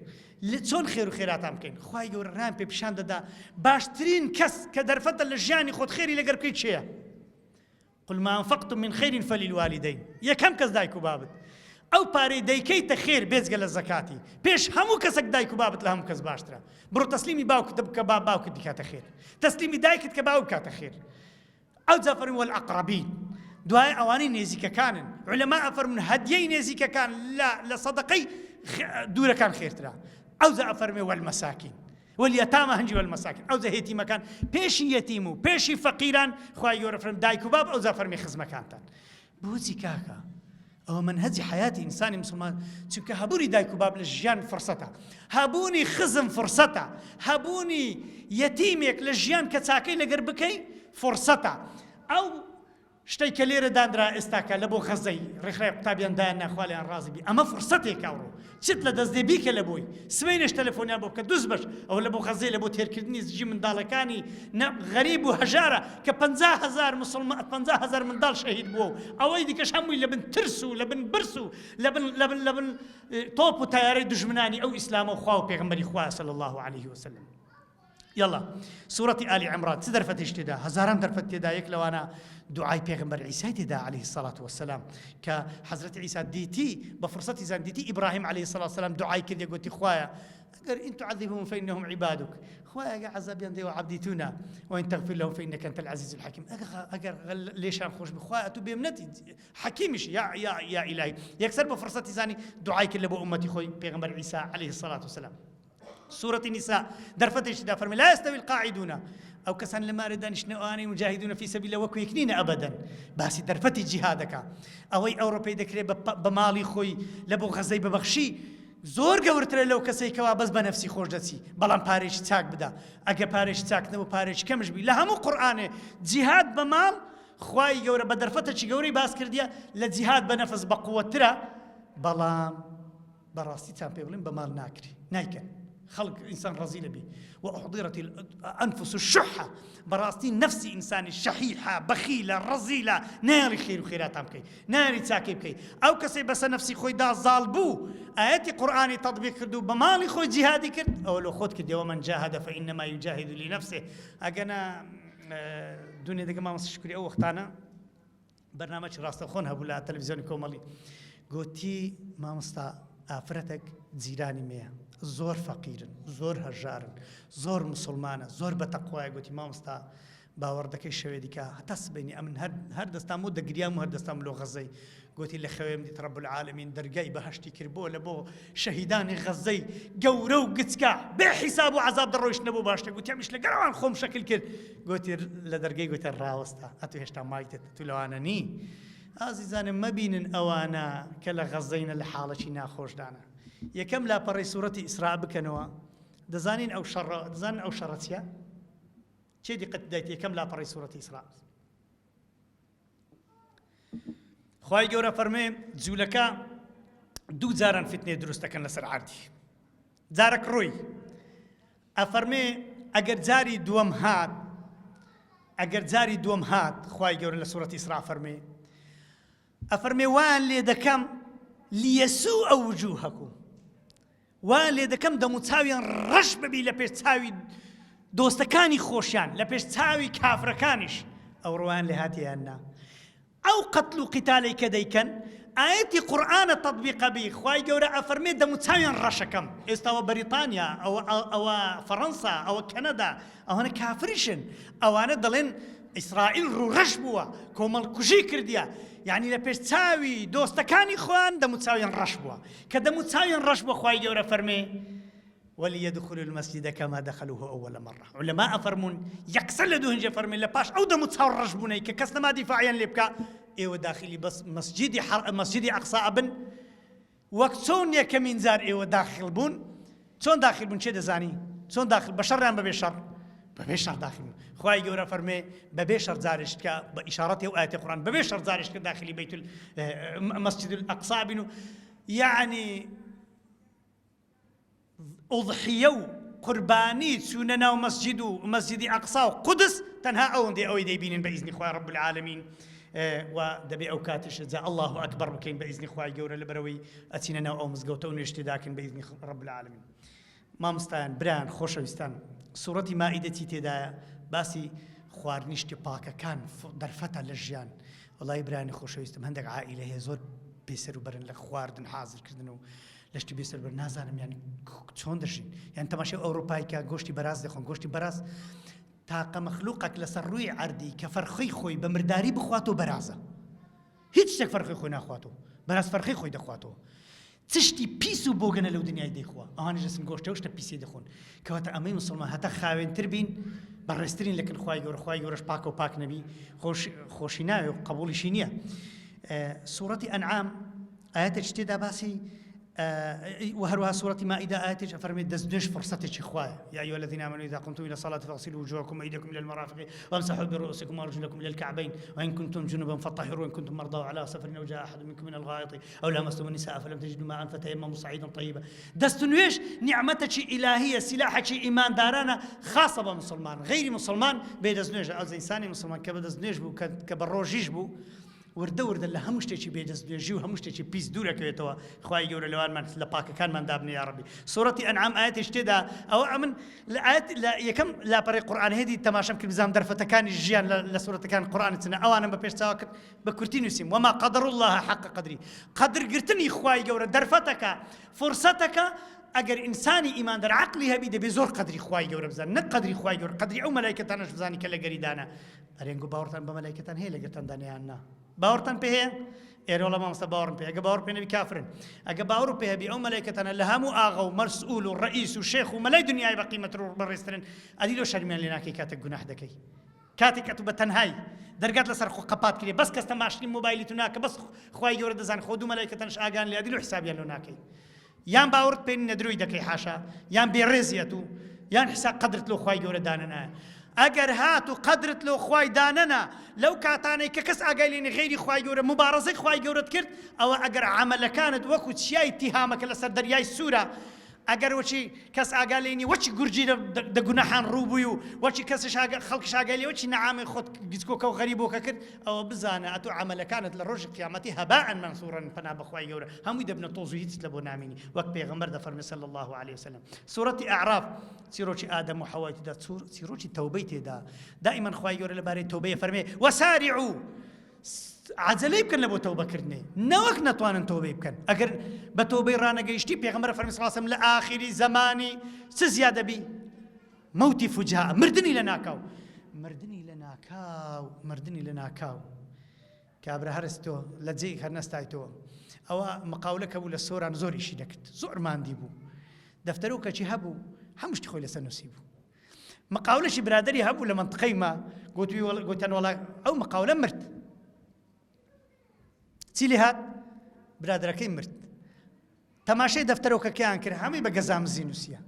لە چۆن خێر و خێراتان بکەین خوای گەورە ڕام پێ پیشان دەدا باشترین کەس کە دەرفەتە لە ژیانی خۆت خێری لەگەر بکەیت چێە قل ما انفقتم من خیر فللوالدین یەکەم کەس دایک و بابت ئەو پارەی دەیکەیتە خێر بێجگە لە زەکاتی پێش هەموو کەسێک دایک و بابت لە هەموو کەس باشترە بڕۆ تەسلیمی باوکت بکە با باوکت بیکاتە خێر تەسلیمی دایکت کە باوک بکاتە خێر ئەو جا فەرمووی والأقربین دوای ئەوانەی نێزیکەکانن علەما ئەفەرمون هەدیەی نێزیکەکان لە لە سەدەقەی دوورەکان خێرترە ئەو جا ئەفەرمێ والمساکین والیەتاما هەنجی والمساکین ئەوجا یەتیمەکان پێشی یەتیم و پێشی فەقیران خوای گەورە فەرم دایک و باب ئەوجا فەرمی خزمەکانتان بۆچی کاکە ئەوە مەنهەجی حیاتی ئینسانی مسلمان چونکە هەبوونی دایک و باب لە ژیان فرسەتە هەبوونی خزم فرسەتە هەبوونی یەتیمێک لە ژیان کە چاکەی لەگەر بکەی فرسەتە ئەو شتەی کە لێرە دانرا ئێستاکە لە بۆ غەزەی ڕێکخراوی قوتابیان دایان نا خوا لێیان ڕازی بی ئەمە فرسەتێکە ئەوڕۆ چت لە دەست دێ بیکە لە بۆی سبەینێش تەلەفۆنیان بۆ بکە دوز بەش ئەوە لە بۆ غەزەی لە بۆ تێرکردنی زگی منداڵەکانی نە غەریب و هەژارە کە 50 هەزار مسلمان 50 هەزار منداڵ شەهید بووە و ئەوەی دیکەش هەمووی لە بن ترس و لە بن برس و لە بن لە بن لە بن تۆپ و تایارەی دوژمنانی ئەو ئیسلامە و خوا و پێغەمبەری خوا صلی الله علیه وسلم یەڵا سورەتی ئالی عمران چ دەرفەتیش تێدا هەزاران دەرفەت تێدا یەک لەوانە دوعای پێغمبەر عیسای تێدا علیه الصلاة والسلام کە حەزرەتی عیسا دیتی بە فرسەتی زان دیتی ئیبراهیم علیه الصلاة والسلام دوعای کردی گوتی خوایە ئەگەر إن تعذبهم فإنهم عبادك خوایە ئەگەر عذابیان دەیەوە عەبدی تونا وإن تغفر لهم فإنك أنت العزيز الحكيم ئەگەر لێشان خۆش بی خوایە تو بێمنەتی حەکیمیش یا یا یا ئیلاهی یەکسەر بە فرسەتی زانی دوعای کرد لە بۆ ئومەتی خۆی پێغمبەر عیسا علیه الصلاة والسلام سورەتی نیسا دەرفەتێکی دا فەرمی لا يستوي القاعدون ئەو کەسان لە مارێ دانیشتنە ئەوانەی مجاهدون فی سبیل وەکو یەک نینە ئەبەدەن باسی دەرفەتی جیهادەکە ئەوەی ئەوڕۆ پێی دەکرێت بە ماڵی خۆی لە بۆ غەزەی ببەخشی زۆر گەورترە لەو کەسەی کەوا بەس بە نەفسی خۆش دەچی بەڵام پارێکی چاک بدە ئەگە پارێکی چاک نەبوو پارێکی کەمش بی لە هەموو قورئانێ جیهاد بە ماڵ خوای گەورە بە دەرفەتێکی گەورەی باس کردیە لە جیهاد بە نەفس بە قووەترە بەڵام بەڕاستیتان پێ بڵێم بە ماڵ ناکری نایکەن خەڵک ئینسان ڕەزیلە بی وأحضرت الأنفس الشح بەڕاستی نفسی ئینسانی شەحیحە بەخیلە ڕەزیلە نایەڵی خێر و خێراتان بکەی نایەڵی چاکەی بکەی ئەو کەسەی بەسە نفسی خۆی دا زاڵ بوو ئاەتی قورئانی تطبیق کرد و بە ماڵی خۆی جیهادی کرد ئەوە لۆ خۆت کردەوە من جاهد فإنما يجاهد لنفسه ئەگەنا دونێ دەگە مامۆستا شکری ئەو وەختانە بەرنامەکی ڕاستەوخۆن هەبوو لە تەلەڤیزیۆنی کۆمەڵی گۆتی مامۆستا ئافرەتێک جیرانی مێیە زۆر فەقیرن زۆر هەژارن زۆر مسلمانە زۆر بە تەقوایە گوتی مامۆستا باوەڕ دەکەی شەوێ دیکە هەتا سبەینی ئەمن هەر هەر دەستام و دەگریام و هەر دەستام لۆ غەزەی گوتی لە خەوێم دیت رب العالمین دەرگای بەهەشتی کرد بۆ لە بۆ شەهیدانی غەزەی گەورە و گچکە بێ حیساب و عەزاب دەڕۆیشتنە بۆ باشتە گوتی ئەمیش لەگەڵ ئەوان خۆم شەکل کرد گوتی لە دەرگەی گوتە ڕاوەستە ئەتو هێشتا مایتت تو لەوانە نی ئازیزانم مەبینن ئەوانە کە لە غەزەینە لە حاڵەکی ناخۆشدانە یەکەم لاپەڕەی سوڕەتی ئیسرا بکەنەوە دەزانین ئەو شەڕە دەزانن ئەو شەڕە چییە چێ دیقەت دایت یەکەم لاپەڕەی سوڕەتی ئیسرا خوای گەورە فەرمێ جوولەکە دوو جاران فتنێ دروست دەکەن لەسەر عەردی جارەک ڕۆی ئەفەرمێ ئەگەر جاری دووەم هات ئەگەر جاری دووەم هات خوای گەورە لە سوورەتی ئیسرا فەرمێ ئەفەرمێ وان لێ دەکەم لیەسوء وجوهکم وا لێدەکەم دەموچاویان ڕەش ببی لە پێش چاوی دۆستەکانی خۆشیان لە پێش چاوی کافرەکانیش ئەوڕۆیان لێ هاتیە یان نا ئەو قەتل و قیتالەی کە دەیکەن ئایەتی قورئانە تەطبیقە بی خوای گەورە ئەفەرمێ دەموچاویان ڕەشەکەم ئێستاوە بەریتانیا ئەوە ئەوە فەڕەنسا ئەوە کەنەدا ئەوانە کافریشن ئەوانە دەڵێن ئیسرائیل ڕووڕەش بووە کۆمەڵکوژی کردیە یعنی لە پێش چاوی دۆستەکانی خۆیان دەموچاویان ڕەش بووە کە دەموچاویان ڕەش بووە خوای گەورە فەرمێ. وليدخلوا المسجد كما دخلوه اول مرة علماء ئەفەرموون یەکسەر لە دوو هەنجێ فەرمی لە پاش ئەو دەم و چاو ڕەش بوونەی کە کەس نەما دیفاعیان لێ بکا ئێوە داخلی بەس مەسجدی حەر مەسجدی ئەقسا ئەبن وەک چۆن یەکەمین جار ئێوە داخل بوون چۆن داخل بوون چێ دەزانی چۆن داخل بە شەڕیان بەبێ شەڕ بەبێ شەڕ داخل بوون خوای گەورە فەرمێ بەبێ شەڕ جارشتکە بە ئیشارەتی ئەو ئاەتی قورآن بەبێ شەڕ جارشتکە داخلی بەیت مەسجد الأقصى بین و یعنی ئوضحیە و قوربانی چوونە ناو مەسجد و مەسجدی ئەقسا و قودس تەنها ئەوەندەی ئەوەی دەیبینن بە ئیزنی خوای رب العالمین و دەبێ ئەو کاتیش جا الله ئەکبەر بکەین بە ئیزنی خوای گەورە لەبەرەوەی ئەچینە ناو ئەو مزگەوتە و نوێژ تێداکەین بە ئیزنی رب العالمین مامۆستایان برایان خۆشەویستان سوڕەتی مائیدە چی تێدایە باسی خواردنی شتە پاکەکان دەرفەتە لە ژیان وڵی برانی خۆشەویستم هەندێک عائیلە هەیە زۆر بێسەر و بەرن لە خواردن حازرکردن و لە شتی بێسەر بەر نازانم یان چۆن دەژین یان تەماشای ئەوروپای کە گۆشتی بەراز دەخۆن گۆشتی بەراز تاقە مەخلوقێک لەسەر ڕووی عەردی کە فەرخی خۆی بە مرداری بخواتەوە بەرازە هیچ شتێک فەرخی خۆی ناخواتەوە بەراز فەرخی خۆی دەخواتەوە چشتی پیس و بۆگەنە لەو دنیای دەیخوا ئەوانیش دەسن گۆشتە و شتە پیسی دەخۆن کەواتە ئەمەی مسلمان هەتا خاوێنتر بین بەڕێزترین لەکن خوای گەورە خوای گەورەش پاکە و پاک نەبی خۆش خۆشی ناوێ و قبوڵیشی نییە سوڕەتی ئەنعام ئایەتێکی تێدا باسی و هەروەها سورەتی مائیدە ئایەتێک ئەفەرمێت دەست نوێژ فرسەتێکی خوایە یا أيها الذين آمنوا إذا قمتم إلى الصلاة فاغسلوا وجوهكم وأيديكم إلى المرافق وامسحوا برؤوسكم وأرجلكم إلى الكعبين وإن كنتم جنبا فطهروا وإن كنتم مرضى على سفر أو جاء أحد منكم من الغائط أو لامستم النساء فلم تجدوا ماء فتيمموا صعيدا طيبا دەست نوێژ نیعمەتێکی ئیلاهیە سیلاحێکی ئیماندارانە خاصە بە مسلمان غەیری مسلمان بێ دەست نوێژە ئەو ئینسانی مسلمان کە بە دەست نوێژ بوو کە بە ڕۆژیش بوو وردە وردە لە هەموو شتێکی بێ دەستنوێژی و هەموو شتێکی پیس دوور ئەکەوێتەوە خوای گەورە لەوانمان لە پاکەکانمان دابنێ یاڕەبی سورەتی ئەنعام ئایەتێکی تێدا ئەوە ئەمن لە ئایەت لە یەکەم لاپەڕەی قورئان هێدی تەماشەم کرد بزانم دەرفەتەکانی ژیان لە سورەتەکان قورئان چنە ئەوانم بە پێش چاوە کرد بە کورتی نووسیم وما قدر الله حق قدری قدرگرتنی خوای گەورە دەرفەتەکە فرسەتەکە ئەگەر ئینسانی ئیماندار عەقلی هەبی دەبێ زۆر قەدری خوای گەورە بزان نەک قەدری خوای گەورە قەدری ئەو مەلایکەتانەش بزانی کە لەگەریدانە ئەرێنگۆ باوەڕتان بە مەلایکەتان هەیە لەگەرتاندا یان نا؟ باوەڕتان پێ هەیە؟ ئێرە وەڵا مامۆستا باوەڕم پێ ئەگە باوەڕ پێ نەبی کافرن ئەگە باوەڕ پێ هەبی ئەو مەلایکەتانە لە هەموو ئاغا و مەسئول و ڕئیس و شێخ و مەلای دنیای بە قیمەتر و بەڕێزترن ئەدی لۆ شەرمیان لێ ناکەی کاتێک گوناح دەکەی کاتێک ئەتوو بە تەنهای دەرگات لەسەر خۆ قەپات کرێ بەس کەس تەماشنی مۆبایلی تو ناکە بەس خوای گەورە دەزان خۆ دوو مەلایکەتانش ئاگان لێ ئەدی لۆ حسابیان لۆ ناکەی یان باوەڕت پێ نیە درۆی دەکەی حاشا یان بێڕێزی ئەتوو یان حساب قەدرت لۆ خوای گەورە دانەنایە ئەگەر هات و قەدرت لۆ خوای دانەنا لەو کاتانەی کە کەس ئاگای لێ نیە غەیری خوای گەورە موبارەزەی خوای گەورەت کرد ئەوە ئەگەر عەمەلەکانت وەکو چیای تیهامەکە لەسەر دەریای سوورە ئەگەر وەچی کەس ئاگا لێ نیە وەچی گورجی دە گوناحان ڕوو بووی و وەچی کەسش ئاگا خەڵکیش ئاگای لێ وەچی نەعامی خۆت گچکۆکە و غەریبۆکە کرد ئەوە بزانە ئەتوو عەمەلەکانت لە ڕۆژی قیامەتی هەباء منثورا پەنا بەخوای گەورە هەمووی دەبنە تۆز و هیچت لە بۆ نامینی وەک پێغەمبەر دەفەرمێ صلی اللە علیە وسلم سورەتی ئەعراف چیرۆکی ئادەم و حەوای تێدا چیرۆکی تەوبەی تێدا دائیما خوای گەورە لەبارەی تەوبەیە فەرمێ وسارعوا عجلەی بکەن لە بۆ تەوبەکردنێ نەوەک نەتوانن تەوبەی بکەن ئەگەر بە تەوبەی ڕانەگەیشتی پێغەمبەر فەرمی صلی الله لە ئاخری زەمانی چ زیادە بی مەوتی فجاء مردنی لە ناکاو مردنی لە ناکاو مردنی لە ناکاو کابرا هەرست تۆ لە جێی هەر نەستایتەوە ئەوە مقاولە کە بوو لە سۆران زۆر ئیشی دەکرد زۆر ماندی بوو دەفتەر و کەچی هەبوو هەموو شتی خۆی لەسەر نووسی بوو مقاولەشی برادری هەبوو لە منطقەی ما گوتوی گوتیان وڵا ئەو مقاولە مرد چی لێ هات برادرەکەی مرد تەماشای دەفتەرۆکەکەیان کرد هەمووی بە گەزامزی نووسیە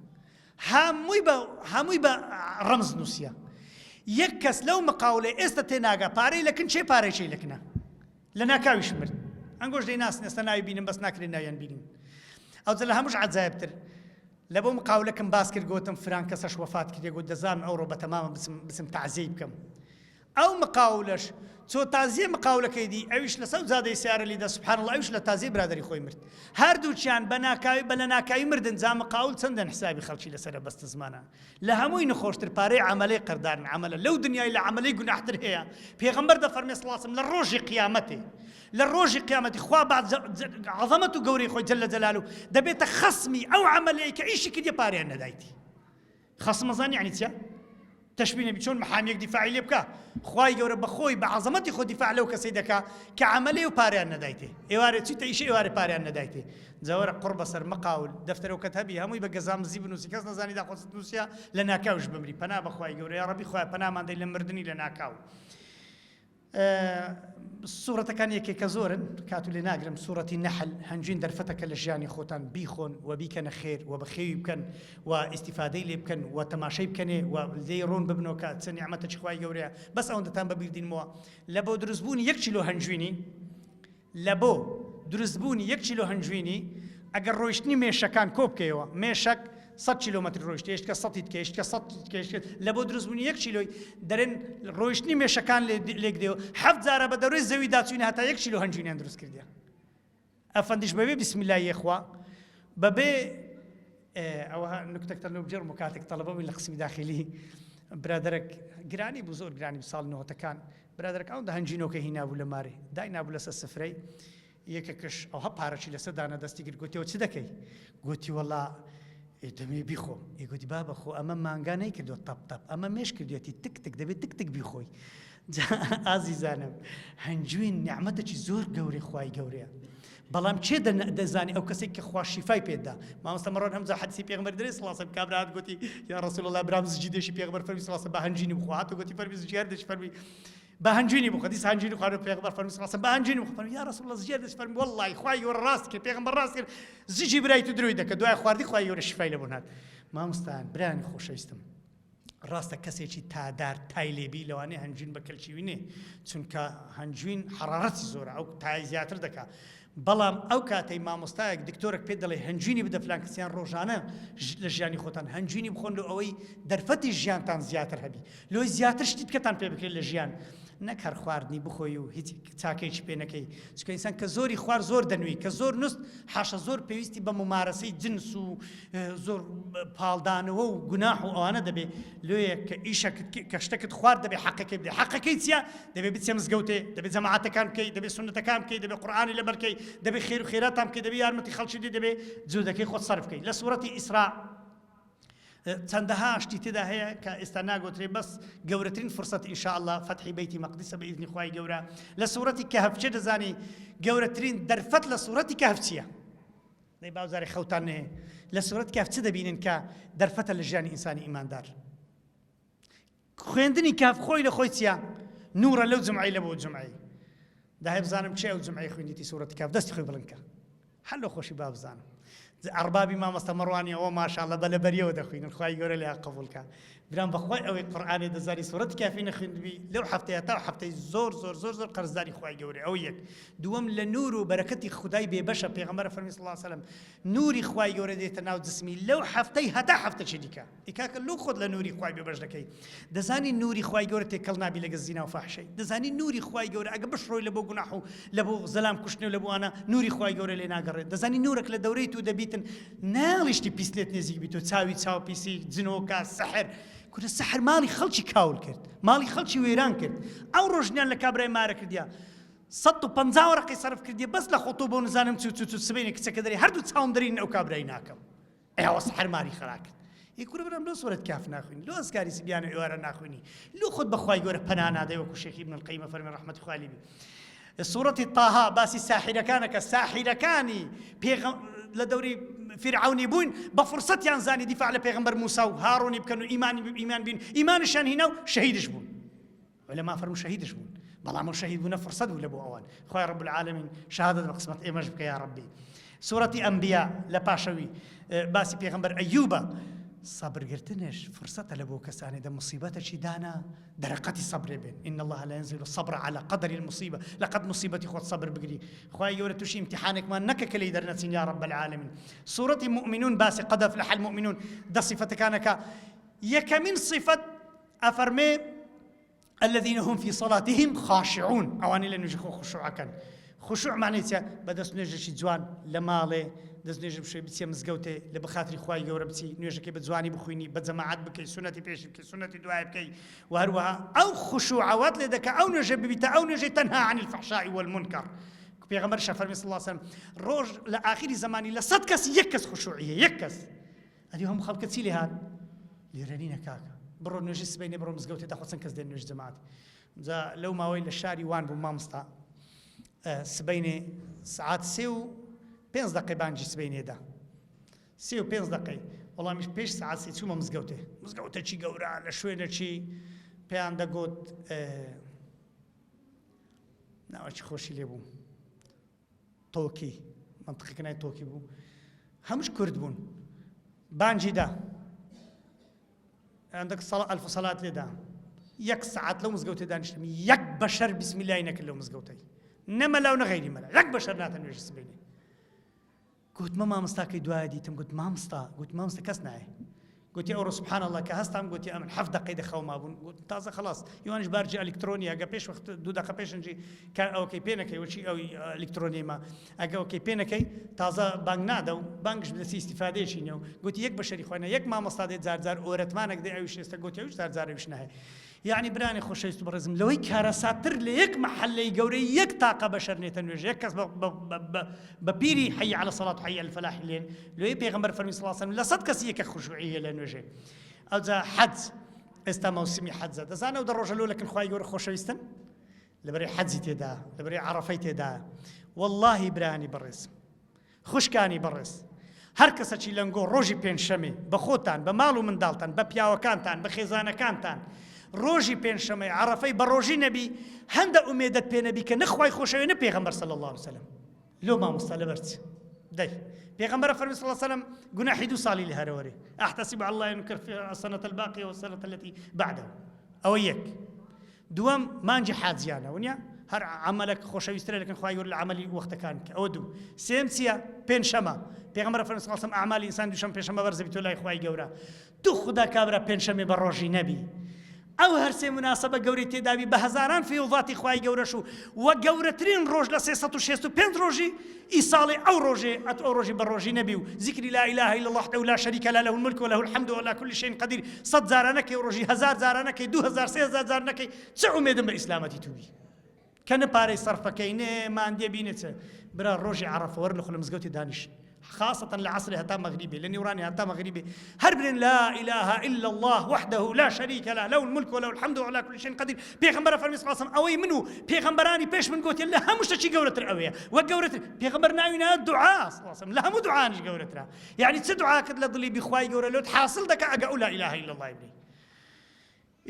هەمووی بە هەمووی بە ڕەمز نووسیە یەک کەس لەو مقاولەی ئێستا تێناگا پارەی لەکن چێ پارەی چی لەکنە لە ناکاویش مرد ئەنگۆش دەی ناسن ئێستا ناوی بینم بەس ناکرێت ناویان بینین ئەوجە لە هەمووش عەجایبتر لە بۆ مقاولەکەم باس کرد گوتم فران کەسەش وەفات کردێ گوت دەزانم ئەوڕۆ بەتەمامە بچم بچم تەعزیەی بکەم ئەو مقاولەش چۆ تازیە مقاولەکەی دی ئەویش لەسەر جادەی سیارە لیدا سبحان اللە ئەویش لە تازیەی برادەری خۆی مرد هەردووکیان بە ناکاوی بە لەناکاوی مردن جا مقاول چەندەن حسابی خەڵکی لەسەرە بەستە زمانە لە هەمووی نخۆشتر پارەی عەمەلەی قەردارن عەمەلە لەو دنیای لە عەمەلەی گوناحتر هەیە پێغەمبەر دەفەرمێ صلی اللە لە ڕۆژی قیامەتێ لە ڕۆژی قیامەتی خوا بە عەظەمەت و گەورەی خۆی جل جلاله دەبێتە خەسمی ئەو عەمەلەی کە ئیشی کردیە پارەیان نەدایتی خەسمەزان یعنی چیە؟ تەشبی نەبی چۆن محامیەک دیفاعی لێ بکا خوای گەورە بە خۆی بە عەزەمەتی خۆ دیفاع لەو کەسەی دەکا کە عەمەلەی و پارەیان نەدایتێ ئێوارێ چیتە ئیشە ئێوارێ پارەیان نەدایتێ جاوەرە قوڕ بەسەر مقاول دەفتەرەوکەت هەبی هەمووی بە گەزامزی بنووسی کەس نەزانی داخۆ چت نووسیە لە ناکاوش بمری پەنا بە خوای گەورە یا ڕەبی خوایە پەنامان دەی لە مردنی لە ناکاو. سوڕەتەکان یەکێکە زۆرن کات و لێ ناگرم سوڕەتی نەحل هەنجوین دەرفەتەکە لە ژیانی خۆتان بیخۆن و بیکەنە خێر و بەخێوی بکەن و ئیستیفادەی لێ بکەن و تەماشای بکەنێ و لێی ڕوون ببنەوە کە چ نیعمەتێکی خوای گەورەیە بەس ئەوەندەتان بەبیر دینمەوە لە بۆ دروستبوونی یەک کیلۆ هەنجوینی لە بۆ دروستبوونی یەک کیلۆ هەنجوینی ئەگەر ڕۆیشتنی مێشەکان کۆ بکەیەوە مێشەک سەد کیلۆمەتری ڕۆیشت هێشتکە سەتی تکە هێشتکە سەد تکە هێشتکە لە بۆ دروستبوونی یەک کیلۆی دەرێن ڕۆیشتنی مێشەکان لێک دێەوە حەفت جارە بە دەورەی زەوی داچوینە هەتا یەک کیلۆ هەنجوینیان دروست کردیە ئەفەندیش بەبێ بسم الله یەخوا بەبێ ئەوە نکتەکتە لۆ بگێڕم و کاتێک تەڵەبە بووین لە قسمی داخلی برادەرەک گرانی بوو زۆر گرانی بوو ساڵ نەوەتەکان برادەرەک ئەوەندە هەنجینۆکە هینابوو لە مارێ داینابوو لەسەر سفرەی یەکەکەش ئەوها پارەکی لەسەر دانا دەستی کرد گوتیەوە چ دەکەی گوتی وەڵا دەمێ بیخۆم ئی گوتی بابە خۆ ئەمە مانگا نەیکردووە تەپ تەپ ئەمە مێش کردوێتی تک تک دەبێت تک تک بیخۆی ئازیزانم هەنجوین نیعمەتێکی زۆر گەورەی خوای گەورەیە بەڵام کێ دەزانی ئەو کەسێک کە خوا شیفای پێدا مامۆستا مەڕۆن هەمزە حەدیسی پێغەمبەر درێ صلی الله کابرا هات گوتی یا رسول الله برام زجی دێشی پێغەمبەر فەرمی صلی الله بە هەنجینی بخوا هات گوتی فەرمی زجی هەر دێشی فەرمی بە هەنجینی بخوا دیس هەنجینی خوارد پێغەمبەر فەرمی صلی الله بە هەنجینی بخوا فەرمی یا رسول الله زجی هەر دێشی فەرمی والله خوای گەورە ڕاست کرد پێغەمبەر ڕاست کرد زجی برای تو درۆی دەکە دوای خواردی خوای گەورە شیفای لە بۆ هات مامۆستایان برایانی خۆشەویستم ڕاستە کەسێکی تادار تای لێبی لەوانەیە هەنجوین بە کەلکیوی نێ چونکە هەنجوین حەڕاڕەتی زۆرە ئەو تای زیاتر دەکا بەڵام ئەو کاتەی مامۆستایەک دکتۆرێک پێت دەڵێ هەنجوینی بدە فلان کەسیان ڕۆژانە لە ژیانی خۆتان هەنجوینی بخۆن لۆ ئەوەی دەرفەتی ژیانتان زیاتر هەبی لۆی زیاتر شتی تکەتان پێ بکرێت لە ژیان نەک هەر خواردنی بخۆی و هیچ چاکەیەکی پێ نەکەی چونکە ئینسان کە زۆری خوار زۆر دەنوی کە زۆر نوست حاشا زۆر پێویستی بە ممارەسەی جنس و زۆر پاڵدانەوە و گوناح و ئەوانە دەبێ لۆیە کە ئیشەکت کە شتەکت خوارد دەبێ حەقەکەی بدەی حەقەکەی چییە دەبێ بچێ مزگەوتێ دەبێ جەماعەتەکان بکەی دەبێ سوننەتەکان بکەی دەبێ قورئانی لەبەر کەی دەبێ خێر و خێراتان بکەی دەبێ یارمەتی خەڵکی دی دەبێ جودەکەی خۆت سەرف بکەی لە سوڕەتی ئیسرا چەندەها شتی تێدا هەیە کە ئێستا ناگۆترێ بەس گەورەترین فرسەت إن شاء الله فەتحی بەیتی مەقدسە بە ئیذنی خوای گەورە لە سوڕەتی کەهف چێ دەزانی گەورەترین دەرفەت لە سوڕەتی کەهف چییە؟ دەی با جارێ خەوتان نەیە لە سوڕەت کەهف چ دەبینن کە دەرفەتە لە ژیانی ئینسانی ئیماندار خوێندنی کەهف خۆی لە خۆی چییە نوڕە لەو جمعەی لە بۆ جمعەی داهێ بزانم کێ ئەو جمعەی خوێندیتی سوڕەتی کەهف دەستی خۆی بڵند کە هەر لە خۆشی با بزانم ئەربابی مامۆستا مەڕوانی ئەوە ماشاءاللە بە لەبەریەوە دەخوینن خوای گەورە لێیان قبوڵ کە برام بەخوای ئەوەی قورئانێ دەزانی سوڕەتی کافی نەخوێندبی لەو هەفتەیە تا هەفتەی زۆر زۆر زۆر زۆر قەرزداری خوای گەورەی ئەو یەک دووەم لە نور و بەرەکەتی خودای بێبەشە پێغەمبەر فەرمی صلی الله علیه وسلم نوری خوای گەورە دێتە ناو جسمی لەو هەفتەی هەتا هەفتەکی دیکە ئی کاکە لۆ خۆت لە نوری خوای بێبەش دەکەی دەزانی نوری خوای گەورە تێکەڵ نابی لەگە زینا و فاحشەی دەزانی نوری خوای گەورە ئەگە بشڕۆی لە بۆ گوناح و لە بۆ زەلام کوشتن و لە بۆ ئەنا نوری خوای گەورە لێ ناگەڕێت دەزانی نورەک لە دەورەی تو دەبیتن نایەڵی شتی پیس لێت نزیک بیت و چاوی چاو پیسی جنۆکە سەحر کورە سەحر ماڵی خەڵکی کاول کرد ماڵی خەڵکی وێران کرد ئەو ڕۆژنیان لە کابرای مارە کردیا 150 وەرەقەی سەرف کردیە بەس لە خۆتۆ بۆ نزانم چوو چوو چوو سبەینێ کچەکە دەرێ هەردوو چاوم دەرین ئەو کابرای ناکەم ئەوە سەحر ماری خەرا کرد ئی کورە برام لۆ سورەت کاف ناخوێنی لۆ ئەزکاری سبیان و ئێوارە ناخوێنی لۆ خۆت بە خوای گەورە پەنا نادەی وەکو شێخ ابن القیم فەرمی ڕەحمەتی خوای لێ بی سورەتی طه باسی ساحیرەکانە کە ساحیرەکانی پێغەم لە دەوری فیرعەونی بوون بە فرسەتیان زانی دیفاع لە پێغەمبەر موسا و هاڕۆنی بکەن و ئیمانی ئیمان بین ئیمانشیان هینا و شەهیدش بوون علما فەرموو شەهیدش بوون بەڵام ئەو شەهید بوونە فرسەت بوو لە بۆ ئەوان خوای رب العالمین شەهادەت بە قسمەت ئێمەش بکە یا ربی سورەتی ئەنبیا لە پاشەوی باسی پێغەمبەر ئەیوبە سەبرگرتنش فرسەتە لە بۆ کەسانی دە مصیبەتەکی دانا دەرەقەتی سەبرێ بێن إن الله لا ينزل الصبر على قدر المصيبة لقد مصیبەتی خۆت سەبر بگری خوای گەورە تووشی امتحانێکمان نەکە کە لێی دەرنەچین یا رب العالمین سورەتی مؤمنون باسی قد افلح المؤمنون دە صفەتەکانەکە یەکەمین صفەت ئەفەرمێ الذين هم في صلاتهم خاشعون ئەوانەی لە نوێژی خۆ خشوعەکەن خشوع معنی چیە بە دەست نوێژێکی جوان لە ماڵێ دەست نوێژ بشێ بچیە مزگەوتێ لە بەخاتری خوای گەورە بچی نوێژەکەی بە جوانی بخوینی بە جەماعەت بکەی سونەتی پێشی بکەی سونەتی دوای بکەی و هەروەها ئەو خشوعەوات لێ دەکە ئەو نوێژە ببیتە ئەو نوێژەی تەنها عن الفحشاء والمنکر پێغەمبەر شەفەرمی صلی الله علیه وسلم ڕۆژ لە ئاخری زمانی لە سەد کەس یەک کەس خشوعیە یەک کەس ئەدی هەموو خەڵکە چی لێ هات؟ لێرە نینە کاکە. بڕۆ نوێژی سبەینێ بڕۆ مزگەوتێ داخۆ چەند کەس دێن نوێژی جەماعەت. جا لەو ماوەی لە شاری وان بووم مامۆستا سبەینێ سعات 3 و 5 دقەی بانگی سبەینێ دا 3 و 5 دقەی وەڵامیش پێش سعات سێ چوومە مزگەوتێ مزگەوتێکی گەورە لە شوێنێکی پێیان دەگوت ناوەکی خۆشی لێ بوو تۆکی منطقەکە نای تۆکی بوو هەمووش کورد بوون بانگی دا هەندێک سەڵ ئەلف سەلات لێدا یەک سەعات لەو مزگەوتێ دانیشتم یەک بەشەر بسمیلای نەکرد لەو مزگەوتەی نە مەلا و نە غەیری مەلا یەک بەشەر ناتە نوێژی سبەینێ گوتمە مامۆستاکەی دوایە دیتم گوت مامۆستا گوت مامۆستا کەس نایە گوتی ئەوڕۆ سبحان الله کە هەستام گوتی ئەمن حەفت دەقەی دە خەو مابوون گوتم تازە خلاص یوانش بارجی ئەلیکترۆنی ئەگە پێش وەخت دوو دەقە پێشنجی کار ئەوکەی پێ نەکەی وەچی ئەو ئەلیکترۆنی ما ئەگە ئەوکەی پێ نەکەی تازە بانگ نادە و بانگش بدەسی ئیستیفادەیەکی نیە و گوتی یەک بەشەری خوێنە یەک مامۆستا دێت جار جار ئۆرەتمانێک دێ ئەویش ئێستا گوتی ئەویش جار جار ئەویش نایە یەعنی برانی خۆشەویست و بەڕێزم لەوەی کارەساتتر لە یەک مەحەلەی گەورەی یەک تاقە بەشەر نێتە نوێژ یەک کەس بە پیری حی علی الصلاة حی علی الفلاح لێن لۆی پێغەمبەر فەرمی صلی الله علیه و سلم لە سەد کەسی یەکە خشوعی هەیە لە نوێژێ ئەوجا حەج ئێستا مەوسمی حەجە دەزانە ئەو دە ڕۆژە لۆ لەکن خوای گەورە خۆشەویستن لەبەری حەجی تێدا لەبەری عەرەفەی تێدا واللهی برانی بەڕێز خوشکانی بەڕێز هەر کەسەکی لەنگۆ ڕۆژی پێنجشەمێ بە خۆتان بە ماڵ و منداڵتان بە پیاوەکانتان بە خێزانەکانتان ڕۆژی پێنجشەمەی عەڕەفەی بە ڕۆژی نەبی هەندە ئومێدت پێ نەبی کە نە خوای خۆشەوێ نە پێغەمبەر صلی اللە علیه وسلم لۆ مامۆستا لەبەر چ دەی پێغەمبەر فەرمی صلی الله علیه وسلم گوناحی دوو ساڵی لە هەرەوەرێ احتسب على الله ان يكفر السنة الباقية والسنة التي بعده ئەوە یەک دووەم مانگی حاجیانە ونیە هەر عەمەلەک خۆشەویسترە لەکن خوای گەورە لە عەمەلی وەختەکان کە ئەوە دوو سێم چییە پێنجشەمە پێغەمبەر فەرمی صلی الله علیه و سلم ئەعمالی ئینسان دووشەم پێنجشەمە بەرزە بیتۆ لای خوای گەورە تو خودا کابرا پێنجشەمێ بە ڕۆژی نەبی ئەو هەرسێ مناسبە گەورەی تێدابی بە هەزاران فیوضاتی خوای گەورەش و وە گەورەترین ڕۆژ لە 365 ڕۆژی ئی ساڵێ ئەو ڕۆژێ ئەت ئەو ڕۆژی بە ڕۆژی نەبی و زیکری لا اله الا الله وحده لا شریک له له الملک وله الحمد وعلى كل شيء قدیر سەد جارە نەکەی و ڕۆژی هەزار جارە نەکەی 2000 3000 جار نەکەی چ ئومێدم بە ئیسلامەتی تو بی کە نە پارەی سەرفەکەی نێ ماندێ بینێ چ برا ڕۆژی عەرەفە وەرن خۆ لە مزگەوتی دانیشن خاصة لە عصر هەتا مغریبێ لە نیوڕانی هەتا مغریبێ هەر بلێن لا إله إلا الله وحده لا شريك له له الملك وله الحمد وعلى كل شيء قدير پێغەمبەر فەرمی صلی الله علیه و سلم ئەوەی من و پێغەمبەرانی پێش من گوتیان لە هەموو شتێکی گەورەتر ئەوەیە وە گەورەتر پێغەمبەر ناوی نا دوعا صلی الله علیه و سلم لە هەموو دوعانیش گەورەترە یعنی چ دوعاکت لە دڵی بخوای گەورە لۆت حاصل دەکا ئەگە ئەو لا إله إلا الله بڵێی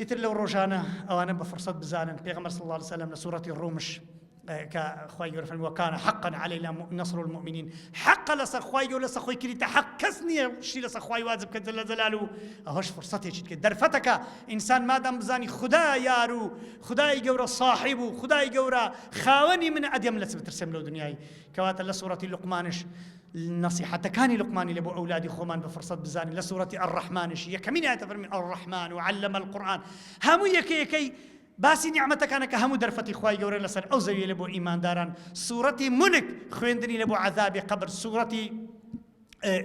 ئیتر لەو ڕۆژانە ئەوانە بە فرسەت بزانن پێغەمبەر صلی الله علیه وسلم لە سورەتی ڕومش کە خوای گەورە فەرمی وکان حقا علينا نصر المؤمنین حق لەسەر خوای گەورە لەسەر خۆی کردیتە حەق کەس نییە شتی لەسەر خوای واجب کە جل جلاله ئەوەش فرسەتێکی کرد دەرفەتەکە ئینسان مادام بزانی خودا یار و خدای گەورە صاحب و خدای گەورە خاوەنی من ئەدێم لە چ بترسێم لەو دنیای کەواتە لە سورەتی لوقمانش نەسیحەتەکانی لوقمانی لە بۆ ئەولادی خۆمان بە فرسەت بزانین لە سورەتی الرحمنش یەکەمین ئایەتە فەرمی الرحمن وعلم القرآن هەموو یەکە یەکەی باسی نیعمەتەکانە کە هەموو دەرفەتی خوای گەورە لەسەر ئەو زەویە لە بۆ ئیمانداران سورەتی ملک خوێندنی لە بۆ عەذابی قەبر سورەتی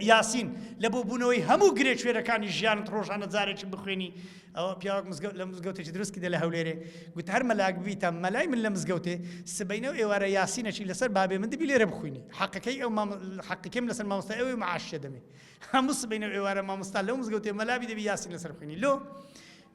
یاسین لە بۆ بوونەوەی هەموو گرێ کوێرەکانی ژیانت ڕۆژانە جارێکی بخوێنی ئەوە پیاوەک مزگەوت لە مزگەوتێکی دروست کردە لە هەولێرێ گوت هەر مەلاک ببیتە مەلای من لە مزگەوتێ سبەینە و ئێوارە یاسینەکی لەسەر بابێ من دەبی لێرە بخوێنی حەقەکەی ئەو حەقەکەم لەسەر مامۆستای ئەوەی معاشیە دەمێ هەموو سبەینە و ئێوارە مامۆستا لەو مزگەوتێ مەلابی دەبی یاسین لەسەر بخوێنی لۆ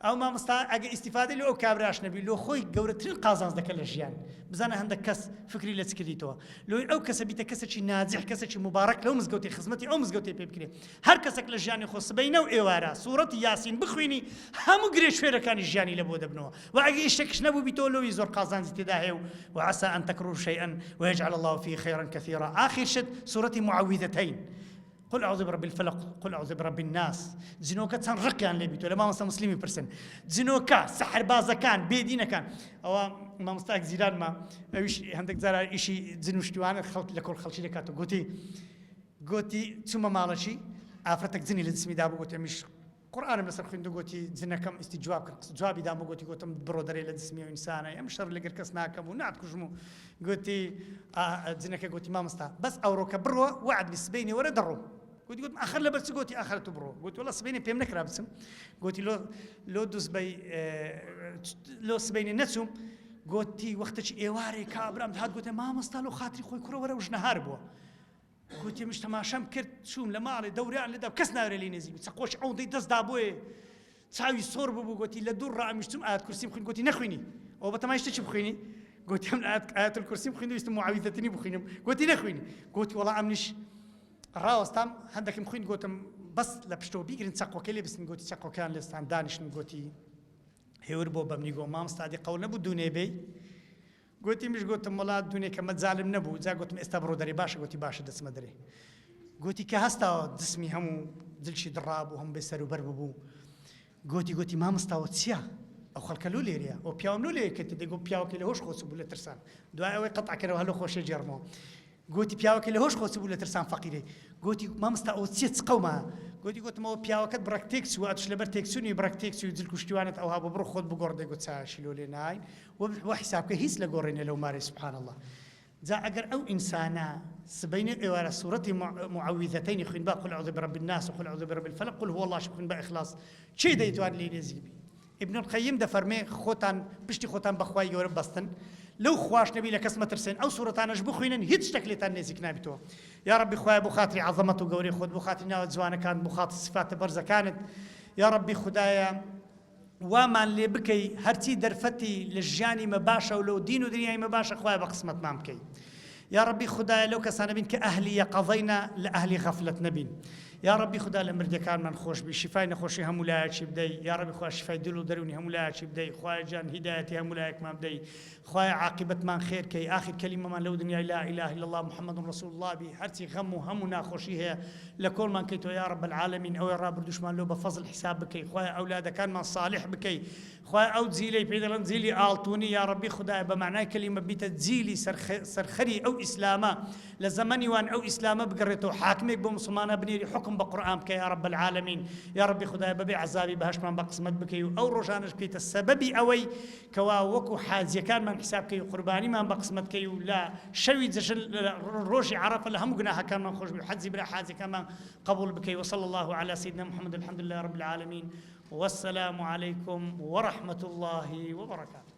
ئەو مامۆستا ئەگە ئیستیفادەی لۆ ئەو کابراش نەبی لۆ خۆی گەورەترین قازانج دەکە لە ژیان بزانە هەندێک کەس فکری لە چ کردیتەوە لۆی ئەو کەسە بیتە کەسێکی ناجح کەسێکی موبارەک لەو مزگەوتی خزمەتی ئەو مزگەوتی پێ بکرێ هەر کەسێک لە ژیانی خۆ سبەینە و ئێوارە سوڕەتی یاسین بخوێنی هەموو گرێ شوێرەکانی ژیانی لە بۆ دەبنەوە و ئەگە ئیشێکش نەبوو بیتەوە لۆی زۆر قازانجی تێدا هەیە و وعسى أن تكرهوا شيئا ويجعل الله فيه خيرا كثيرا آخر شت سورة معوذتين قل اعوذ برب الفلق قل اعوذ برب الناس جنۆکە چەند ڕقیان لێ بیتۆ لە مامۆستا مسلمی پرسن جنۆکە سەحربازەکان بێدینەکان ئەوە مامۆستاک زیرانمە ئەویش هەندێک جارا ئیشی جنوشتوانە خەڵک لە کۆڵ خەڵکی دەکات و گوتی گوتی چوومە ماڵەکی ئافرەتێک جنی لە جسمی دابوو گوتی ئەمیش قورئانم لەسەر خوێند و گوتی جنەکەم ئیستیجواب کرد جوابی دام و گوتی گوتم بڕۆ دەرێ لە جسمی و ئینسانە ئەم شەڕ لەگەر کەس ناکەم و ناتکوژم و گوتی جنەکە گوتی مامۆستا بەس ئەوڕۆکە بڕۆ وەعد بی سبەینێ وەرە دەڕۆم گوتی گوتم ئاخر لەبەر چ گوتی ئاخر تو بڕۆ گوتی وەڵا سبەینێ پێم نەکرا بچم گوتی لۆ لۆ دووسبەی لۆ سبەینێ نەچووم گوتی وەختێکی ئێوارێ کابرام هات گوتێ مامۆستا لۆ خاتری خۆی کوڕە وەرە و ژنەهار بووە گوتی منش تەماشام کرد چووم لە ماڵێ دەوریان لێدا کەس ناوێرێ لێی نزیک بی چەقۆش ئەوەندەی دەست دابۆیێ. چاوی سۆر ببوو گۆتی لە دوور ڕا ئەمیش چم ئایەت کورسیم خوین گۆتی نەخوینی ئەوە بەتەمای شتێکی بخوینی گۆتی ئەم ئایەت الکرسیم خویند ویستم معەویزەتنی بخوینم گۆتی نەخوینی گۆتی وەڵا ئەمنیش ڕاوەستام هەندێکم خوین گۆتم بەس لە پشتەوە بیگرن چەقۆکەی لێ بستن گۆتی چەقۆکەیان لێستان دانیشتن گۆتی هێور بۆ بەمنی گۆ مامۆستا دی قەول نەبوو دوونێ بێی گۆتی مش گۆتم وەڵا دوونێ کە مەجالم نەبوو جا گۆتم ئێستا بڕۆ دەرێ باشە گۆتی باشە دەچمە دەرێ گۆتی کە هەستاوە جسمی هەموو جلشی دڕابوو هەموو بێ سەروبەر ببوو گۆتی گۆتی مامۆستاوە چییە ئەو خەڵکە لۆ لێرەیە ئەو پیاوم لۆ لێ کەتی دەگۆ پیاوەکەی لە هۆش خۆچ بوو لە ترسان دوای ئەوەی قەتعکەرەوە هەلۆ خۆشێ گێڕمەوە گۆتی پیاوەکەی لە هۆش خۆ چبوو لە ترسان فەقیرەی گۆتی مامۆستا ئەوە چیە چ قەوما گۆتی گۆتم ئەوە پیاوەکەت بڕەک تێک چووە ئەتوش لەبەر تێکچوونی بڕەک تێک چووی جلک و شتیوانت ئەوها بۆ بڕۆ خۆت بگۆڕ دەیگۆ چایەشی لۆ لێ ناین و وە حیساب کە هیچ لە گۆڕێ نیە لەو مارەی سبحان اللە جا ئەگەر ئەو ئینسانە سبەینێ ئێوارە سورەتی معوذتین خوین با قل اعوذ برب الناس و قل اعوذ برب الفلق قل هو الله خوین بە ئیخلاص چێ دەیتوان لێی نێزیک بی ابن القیم دەفەرمێ خۆتان پشتی خۆتان بە خوای گەورە ببەستن لەو خواش نەبی لە کەس مەترسێن ئەو سورەتانەش بخوینن هیچ شتێک لێتان نێزیک نابیتەوە یا ربی خوایە بۆ خاتری عەزەمەت و گەورەی خۆت بۆ خاتری ناوە جوانەکانت بۆ خاتری سیفاتە بەرزەکانت یا ربی خودایە وامان لێ بکەی هەرچی دەرفەتی لە ژیانی مە باشە و لەو دین و دنیای مە باشە خوایە بە قسمەتمان بکەی یا ڕەبی خودایە لەو کەسانە بین کە ئەهلی یەقەظەینە لە ئەهلی غەفلەت نەبین یا ڕەبی خودا لە مردەکانمان خۆش بی شیفای نەخۆشی هەموو لایەکی بدەی یا ڕەبی خوا شیفای دڵ و دەروونی هەموو لایەکی بدەی خوایە گیان هیدایەتی هەموو لایەکمان بدەی خوایە عاقیبەتمان خێر کەی ئاخیر کەلیمەمان لەو دنیای لا اله الا الله محمد رسول الله بی هەرچی غەم و هەم و ناخۆشی هەیە لە کۆڵمان کەیتەوە یا رب العالمین ئەوەی ڕابردووشمان لۆ بە فەزل حیساب بکەی خوایە ئەولادەکانمان صالح بکەی خوایە ئەو جیلەی پێی دەڵێن جیلی ئاڵتونی یاڕەبی خودایە بە مەعنای کەلیمە بیتە جیلی سەرخەری ئەو ئیسلامە لە زەمەنی وان ئەو ئیسلامە بگەڕێتەوە حاکمێک بۆ موسڵمانە بنێری حوکم بە قورئان بکە یاڕەب العالمین یاڕەبی خودایە بەبێ عەزابی بەهەشتمان بە قسمەت بکەی و ئەو ڕۆژانەش بکەیتە سەبەبی ئەوەی کەوا وەکو حاجیەکانمان حیساب کەی و قوربانیمان بە قسمەت کەی و لە شەوی جەژن ڕۆژی عەرەفە لە هەموو گوناهەکانمان خۆش بی و حەجی برا حاجیەکانمان قبوڵ بکەی وصلی الله علی سیدنا محمد الحمد لله رب العالمین والسلام علیکم ورحمة اللە وبرکاته.